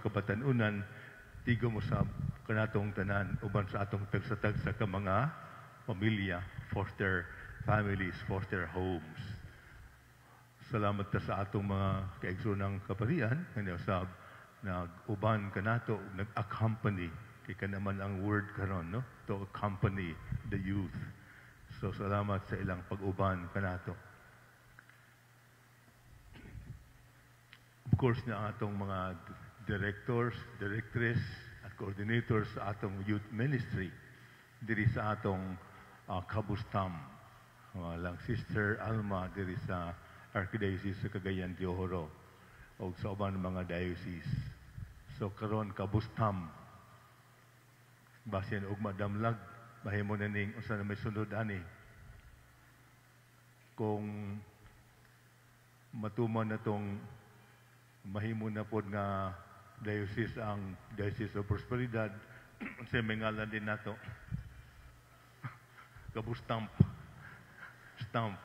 kabatan-unan, tigom usab kanatong tanan uban sa atong tagsa-tagsa ka mga pamilya, foster families, foster homes. Salamat ta sa atong mga kaigsoonang kaparian nga usab nag-uban kanato, nag-accompany, kay kana man ang word karon, no, to accompany the youth. So salamat sa ilang pag-uban kanato. Of course, na atong mga directors, directress at coordinators sa atong youth ministry diri sa atong Kabustam. Lang Sister Alma diri sa Archdiocese sa Cagayan de Oro o sa uban mga diocese. So karon Kabustam, basin og madamlag mahimo na ning usa na may sunod ani kung matuman na tong mahimo na pod nga diocese ang Diocese of Prosperidad, unsay may ngalan din nato? Kabustamp, stamp.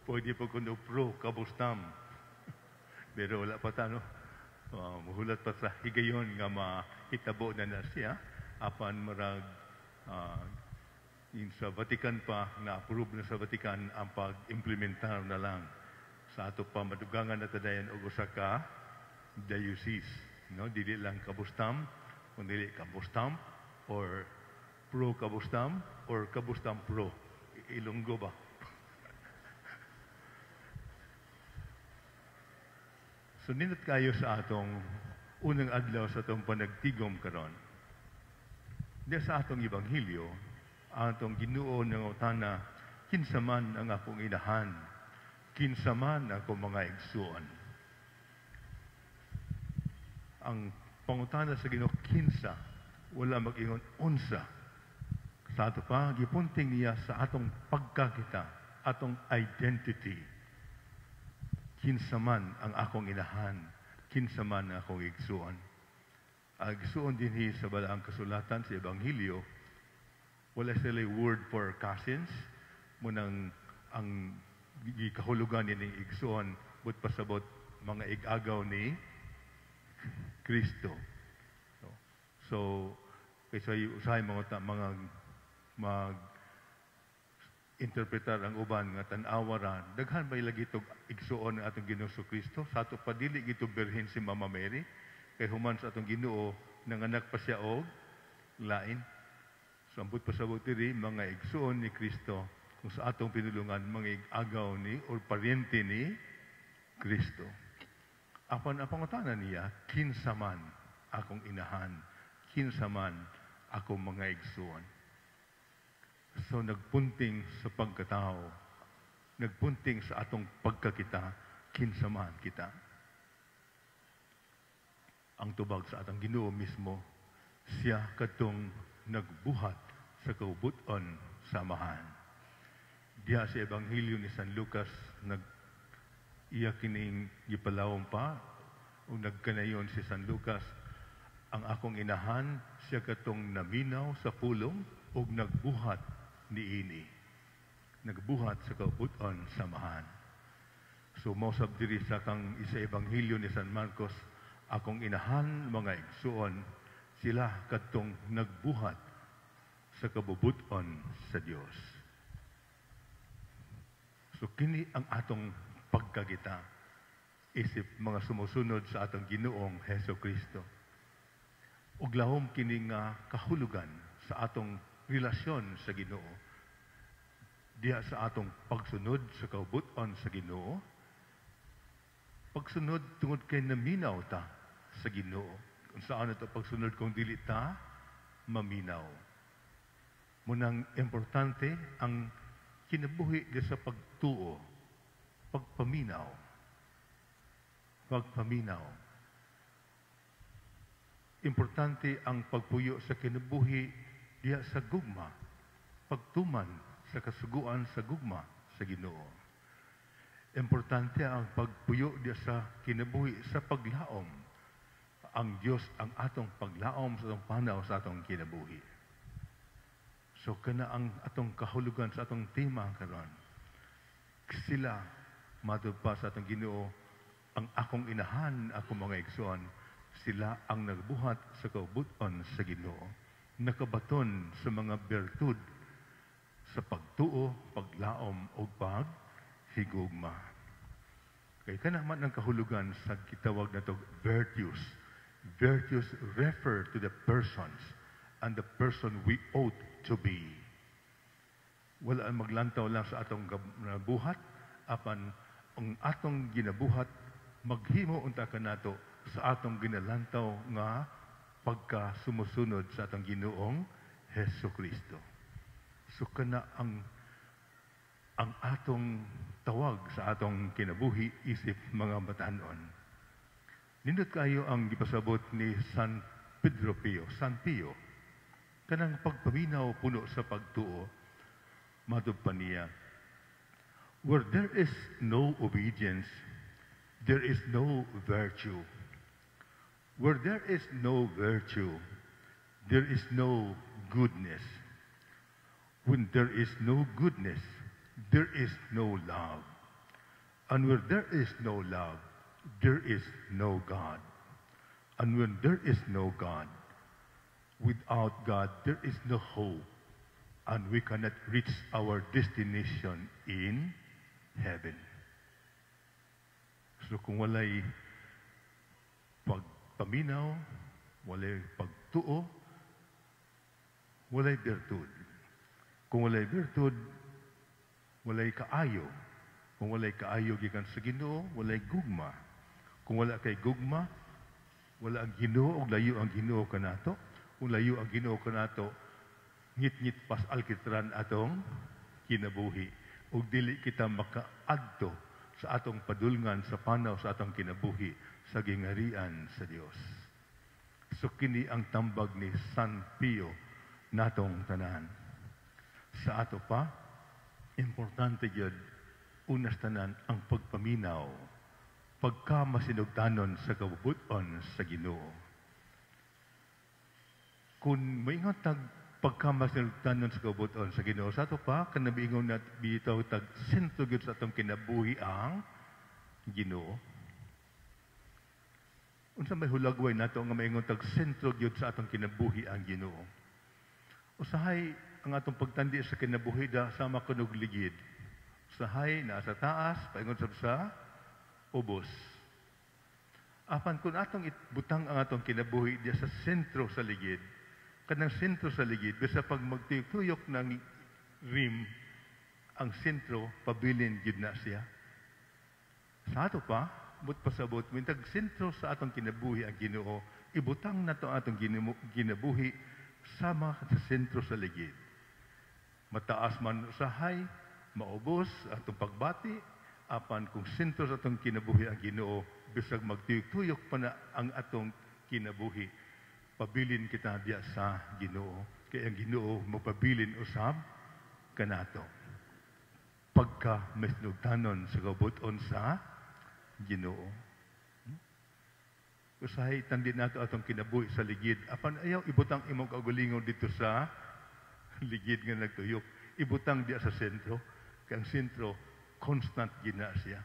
Pwede pa kuno pro Kabustam, pero wala pa ta, no? Muhulat pa sa higayon nga mahitabo na na siya, apan marag in sa Vatican pa, na-approve na sa Vatican, ang pag-implementar na lang. Sa ato pa madugangan na tadayon og usa ka diocese, no? Dili lang Kabustam, kun dili Kabustam or pro Kabustam or Kabustam pro Ilonggo ba. So nindot kayo sa atong unang adlaw sa atong panagtigom karon. Diya sa atong ebanghelyo, ang atong Ginoo nangutana, "Kinsa man ang akong inahan, kinsa man akong mga igsuon?" Ang pangutana sa Ginoo, kinsa, wala mag-ingon unsa. Sa ato pa, gipunting niya sa atong pagkakita, atong identity. Kinsa man ang akong inahan, kinsa man ang akong igsuon. Ang igsuon dinhi sa Balaang Kasulatan sa Ebanghelyo, wala sila word for cousins, munang ang gikahulugan ni igsuon, but pasabot mga igagaw ni Kristo. So, kaysa usahay mga mag interpretar ang uban nga tan-awa ra, daghan ba lagi tog igsuon ang atong Ginoo Kristo? Sa ato pa dili gito birhen si Mama Mary, kay human sa atong Ginoo nanganak pa siya og lain. So ambot pasabot diri mga igsuon ni Kristo, kung sa atong pinulungan mga igagaw ni or paryente ni Kristo. Apan ang pangutana niya, kinsa man akong inahan, kinsa man akong mga igsuon? So nagpunting sa pagkatao, nagpunting sa atong pagkakita, kinsa man kita. Ang tubag sa atong Ginoo mismo, siya katong nagbuhat sa kaubuton sa Amahan. Diha sa Ebanghelyo ni San Lucas, nag iya kining gipalawom pa, o nagkanayon si San Lucas, ang akong inahan, siya katong naminaw sa pulong ug nagbuhat niini. Nagbuhat sa kaubuton sa Amahan. So mausab diri sa kang isa Ebanghelyo ni San Marcos, akong inahan, mga igsuon, sila katong nagbuhat sa kabubuton sa Dios. So kini ang atong pagkagita isip mga sumusunod sa atong Ginoong Heso Kristo. Ug lahom kini nga kahulugan sa atong relasyon sa Ginoo. Diha sa atong pagsunod sa kaubuton sa Ginoo, pagsunod tungod kay naminaw ta sa Ginoo. Kung saan ito pagsunod kung dili ta maminaw. Munang importante ang kinabuhi di sa pagtuo, pagpaminaw. Pagpaminaw. Importante ang pagpuyo sa kinabuhi diha sa gugma, pagtuman sa kasuguan sa gugma sa Ginoo. Importante ang pagpuyo diha sa kinabuhi sa paglaom. Ang Dios ang atong paglaom sa atong panaw sa atong kinabuhi. So kana ang atong kahulugan sa atong tema karon. Sila matud pa sa atong Ginoo, ang akong inahan, akong mga igsoon, Sila ang nagbuhat sa kabubut-on sa Ginoo. Nakabaton sa mga bertud sa pagtuo, paglaom ug paghigugma. Kay kana man ang kahulugan sa gitawag nato virtues. Virtues refer to the persons and the person we ought to be. Wala ang maglantaw lang sa atong buhat, apan ang atong ginabuhat maghimo unta kanato sa atong ginalantaw nga pagka sumusunod sa atong Ginoong Hesus Kristo. So kana ang atong tawag sa atong kinabuhi isip mga batanon. Nindot kayo ang gipasabot ni San Pedro Pio, San Pio, kanang pagpaminaw puno sa pagtuo, matod pa niya, "Where there is no obedience, there is no virtue. Where there is no virtue, there is no goodness. When there is no goodness, there is no love. And where there is no love, there is no God. And when there is no God, without God, there is no hope. And we cannot reach our destination in heaven." So kung walay pagpaminaw, walay pagtuo, walay bertud. Kung walay bertud, walay kaayo. Kung walay kaayo gikan sa Ginoo, walay gugma. Kung wala kay gugma, wala ang Ginoo ug layo ang Ginoo kanato. Kung layo ang Ginoo kanato, ngit-ngit pas alkitran atong kinabuhi. Ug dili kita makaadto sa atong padulngan sa panaw sa atong kinabuhi sa gingarian sa Dios. So kini ang tambag ni San Pio natong tanan. Sa ato pa, importante gyud unas tanan ang pagpaminaw, pagka masinugtanon sa kabubut-on sa Ginoo. Kung maingon tag pagka masinugtanon sa kabubut-on sa Ginoo, sa ato pa kanabiingon na bitaw tag sentro gyud sa atong kinabuhi ang Ginoo. Unsa may hulagway nato nga maingon tag sentro gyud sa atong kinabuhi ang Ginoo? Usahay ang atong pagtandi sa kinabuhi da sama kunog ligid. Usahay naa sa taas, paingon sab sa ubos. Apan kung atong ibutang ang atong kinabuhi diya sa sentro sa ligid, kanang sentro sa ligid, bisa pag magtuyok-tuyok ng rim, ang sentro, pabilin gyud na siya. Sa ato pa, but pasabot, mintag sentro sa atong kinabuhi ang Ginoo, ibutang nato ang atong kinabuhi sama sa sentro sa ligid. Mataas man usahay, maubos atong pagbati, apan kung sentro sa atong kinabuhi ang Ginoo, bisag magtuyok-tuyok pa na ang atong kinabuhi, pabilin kita diya sa Ginoo. Kay ang Ginoo magpabilin usab kanato. Pagka masinugtanon sa kabubut-on sa Ginoo. Usahay tandi nato atong kinabuhi sa ligid. Apan ayaw ibutang imong kaugalingon dito sa ligid nga nagtuyok. Ibutang diya sa sentro. Kay ang sentro, constant gina siya.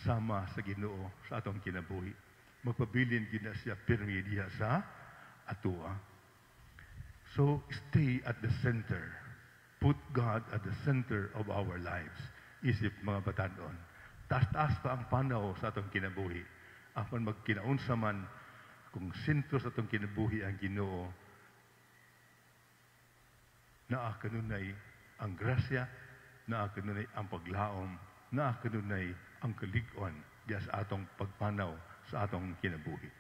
Sama sa Ginoo sa atong kinabuhi. Magpabilin gina siya pirmi diha sa atoa. So stay at the center. Put God at the center of our lives. Isip mga batanon. Taas-taas pa ang panaw sa atong kinabuhi. Apan magkinaunsa man, kung sentro sa atong kinabuhi ang Ginoo, naa kanunay ang grasya, naa kanunay ang paglaom, naa kanunay ang kalig-on diya sa atong pagpanaw sa atong kinabuhi.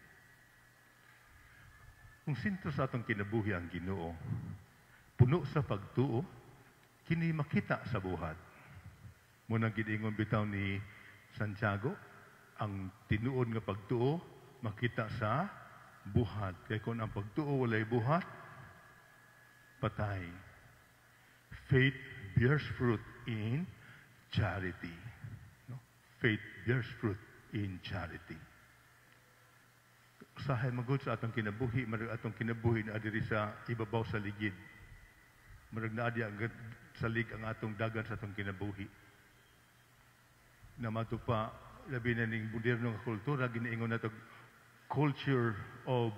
Kung sentro sa atong kinabuhi ang Ginoo, puno sa pagtuo, kini makita sa buhat. Muna giingon bitaw ni Santiago, ang tinuod nga pagtuo makita sa buhat. Kay kung ang pagtuo walay buhat, patay. Faith bears fruit in charity. No? Faith bears fruit in charity. Usahay magud sa atong kinabuhi, marag atong kinabuhi naa diri sa ibabaw sa ligid. Marag naa di ang salig ang atong dagan sa atong kinabuhi. Na mato pa, labi na ning moderno nga kultura, giniingon nato culture of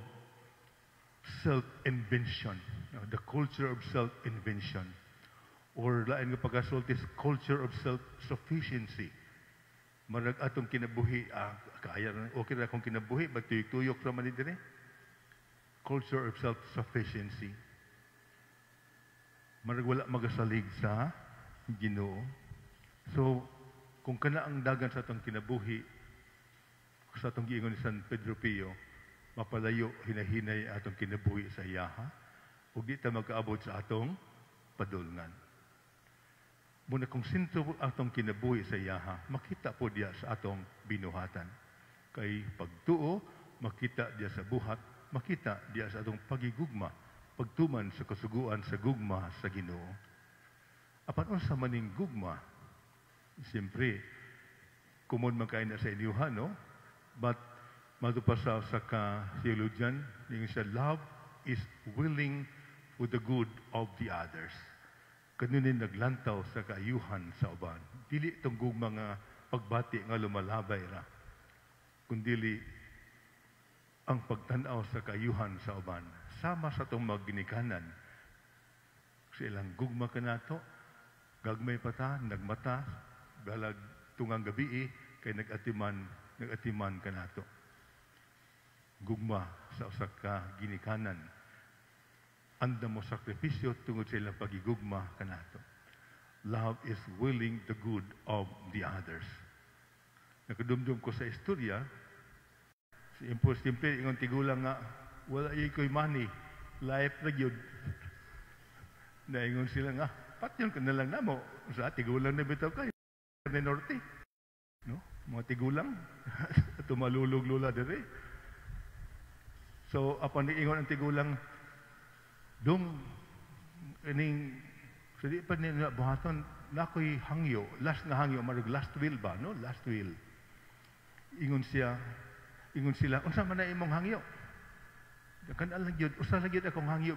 self-invention. No, the culture of self-invention. Or lain nga pagkasulti, culture of self-sufficiency. Marag atong kinabuhi, kaya na, okay ra akong kinabuhi, ba tuyok-tuyok ra man ni dire? Culture of self-sufficiency. Marag wala magasalig sa Ginoo. So, kung kana ang dagan sa atong kinabuhi, sa atong giingon ni San Pedro Pio, mapalayo hinahinay atong kinabuhi sa iyaha, ug di ta magkaabot sa atong padulngan. Muna kung sentro atong kinabuhi sa iyaha, makita po diya sa atong binuhatan. Kay pagtuo, makita diya sa buhat, makita diya sa atong pagigugma, pagtuman sa kasuguan sa gugma sa Ginoo. Apan unsa maning gugma? Siyempre, common man kaayo na sa inyuha, no? But mato pa sa ka theologian, yung siya, love is willing for the good of the others. Kanunin naglantaw sa kaayuhan sa uban. Dili itong gugma nga pagbati nga lumalabay ra. Kundili ang pagtanaw sa kaayuhan sa uban. Sama sa itong magginikanan. Sa ilang gugma kanato, gagmay pa ta, nagmata, balag tungang gabi, kay nagatiman kanato. Gugma sa usa ka ginikanan. Andam mo sakripisyo tungod sa ilang pagigugma kanato. Love is willing the good of the others. Nakadumdum ko sa istorya, si simple ingon tigulang nga wala gyud ko'y money, life na gyud. Naingon sila nga, patyon ka na lang namo. Sa tigulang na bitaw kayo, ni Norte. No? Mga tigulang, tumalulog lula dire. So, apan niingon ang tigulang, dong, ining, so di pa nila buhaton, nakoy hangyo, last nga hangyo, marag last will ba, no? Last will. Ingon siya, ingon sila, unsa man na imong hangyo? Kan lang gyud, usa lang gyud akong hangyo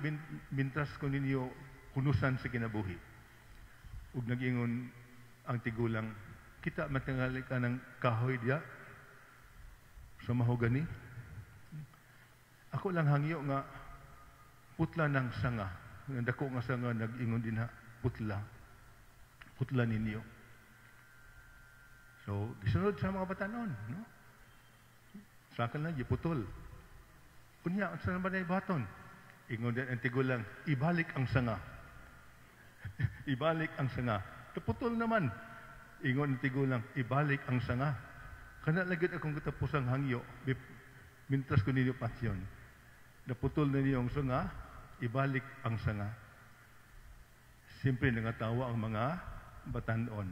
mintras ko ninyo hunusan sa kinabuhi. Ug nag-ingon ang tigulang, kita matingali ka ng kahoy diya sa mahogani. Ako lang hangyo nga putla ng sanga. Nga dako nga sanga nag-ingon din ha, putla. Putla ninyo. So, gisunod sa mga batanon, no? Sa akin lang, giputol. Unya, unsa naman ay baton? Ingon din ang tigulang, ibalik ang sanga. Ibalik ang sanga. Taputol naman. Ingon ang tigulang, ibalik ang sanga. Kana lagi akong katapusang hangyo, mintras ko ninyo pasyon. Naputol na niyo ang sanga, ibalik ang sanga. Siyempre, nangatawa ang mga batanon.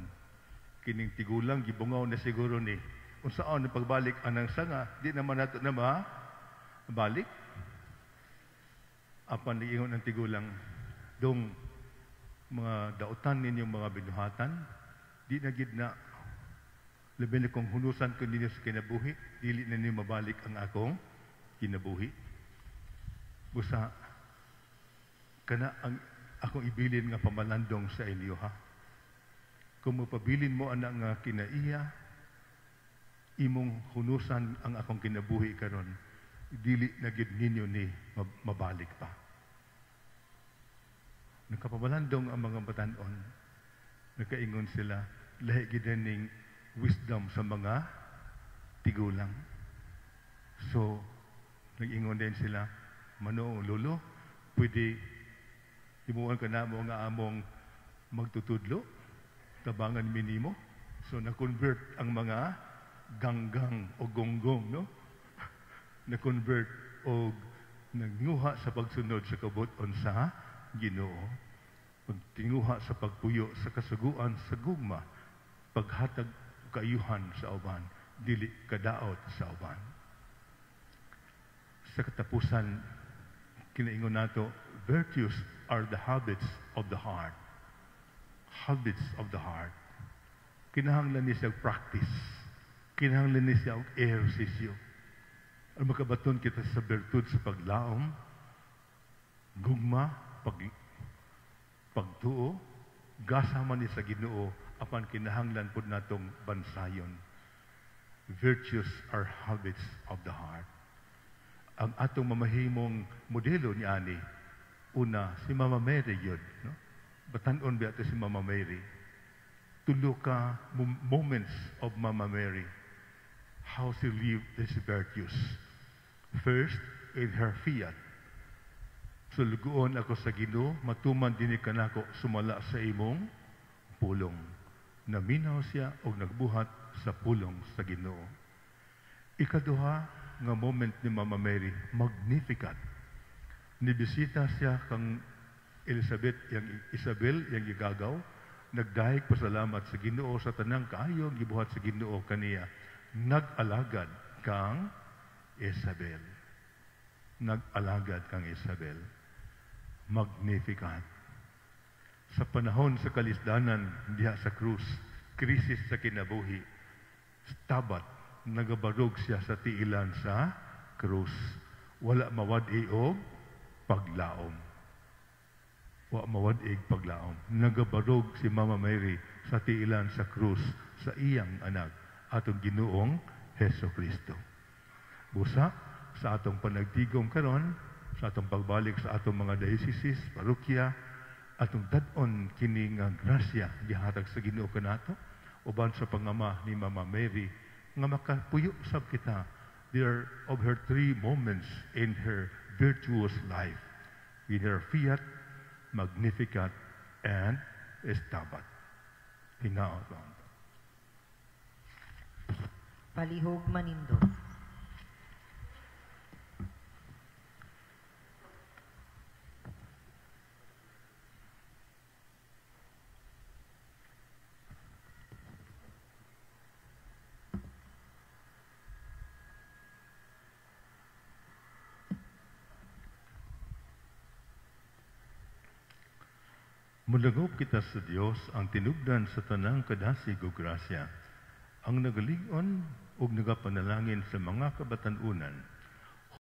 Kining tigulang, gibungaw na siguro ni. Unsaon na pagbalik anang sanga, di naman nato na ma balik. Apan niingon ang tigulang, dong mga dautan ninyong mga binuhatan, di na gid na labi na kung hunusan ko ninyo sa kinabuhi, dili na ninyo mabalik ang akong kinabuhi. Busa, kana ang akong ibilin nga pamalandong sa inyo, ha. Kung mapabilin mo anak nga kinaiya, imong hunusan ang akong kinabuhi karon, dili na gid ninyo ni mabalik pa. Nakapamalandong ang mga batanon. Nakaingon sila, lahi gid ning wisdom sa mga tigulang. So, nag-ingon din sila, Mano, lolo, pwede himuon ka na mo nga among magtutudlo, tabangan minimo. So, na-convert ang mga ganggang o gonggong, no? Na-convert o nagnguha sa pagsunod sa kabut-on sa Ginoo. Pagtinguha sa pagpuyo sa kasuguan sa gugma, paghatag kaayuhan sa uban, dili kadaot sa uban. Sa katapusan, kinaingon nato, virtues are the habits of the heart. Habits of the heart. Kinahanglan ni siya practice. Kinahanglan ni siya og ehersisyo. Ang makabaton kita sa bertud sa paglaom, gugma, pagtuo, gasa man ni sa Ginoo, apan kinahanglan pud natong bansayon. Virtues are habits of the heart. Ang atong mamahimong modelo ni ani, una, si Mama Mary yun. No? Batan-on ba si Mama Mary? Tulo ka moments of Mama Mary. How she lived these virtues. First, in her fiat. Sulugoon ako sa Ginoo, matuman dinhi kanako sumala sa imong pulong. Naminaw siya og nagbuhat sa pulong sa Ginoo. Ikaduha nga moment ni Mama Mary, Magnificat. Nibisita siya kang Elizabeth, yang Isabel, yang gigagaw, nagdahig pasalamat sa Ginoo sa tanang kaayo gibuhat sa Ginoo kaniya. Nag-alagad kang Isabel. Nag-alagad kang Isabel. Magnificat. Sa panahon sa kalisdanan diha sa krus, krisis sa kinabuhi, stabat, nagabarog siya sa tiilan sa krus. Wala mawad-i og paglaom. Wa mawad-ig paglaom. Nagabarog si Mama Mary sa tiilan sa krus sa iyang anak, atong Ginoong Heso Kristo. Busa, sa atong panagtigom karon, sa atong pagbalik sa atong mga dioceses, parokya, atong dad-on kini nga grasya gihatag sa Ginoo kanato uban sa pangama ni Mama Mary nga makapuyo sab kita there of her three moments in her virtuous life, in her fiat, Magnificat, and Stabat. Hinaot. Palihog manindot. Mulangop kita sa Dios ang tinubdan sa tanang kadasig ug grasya, ang nagalig-on ug nagapanalangin sa mga kabatan-unan.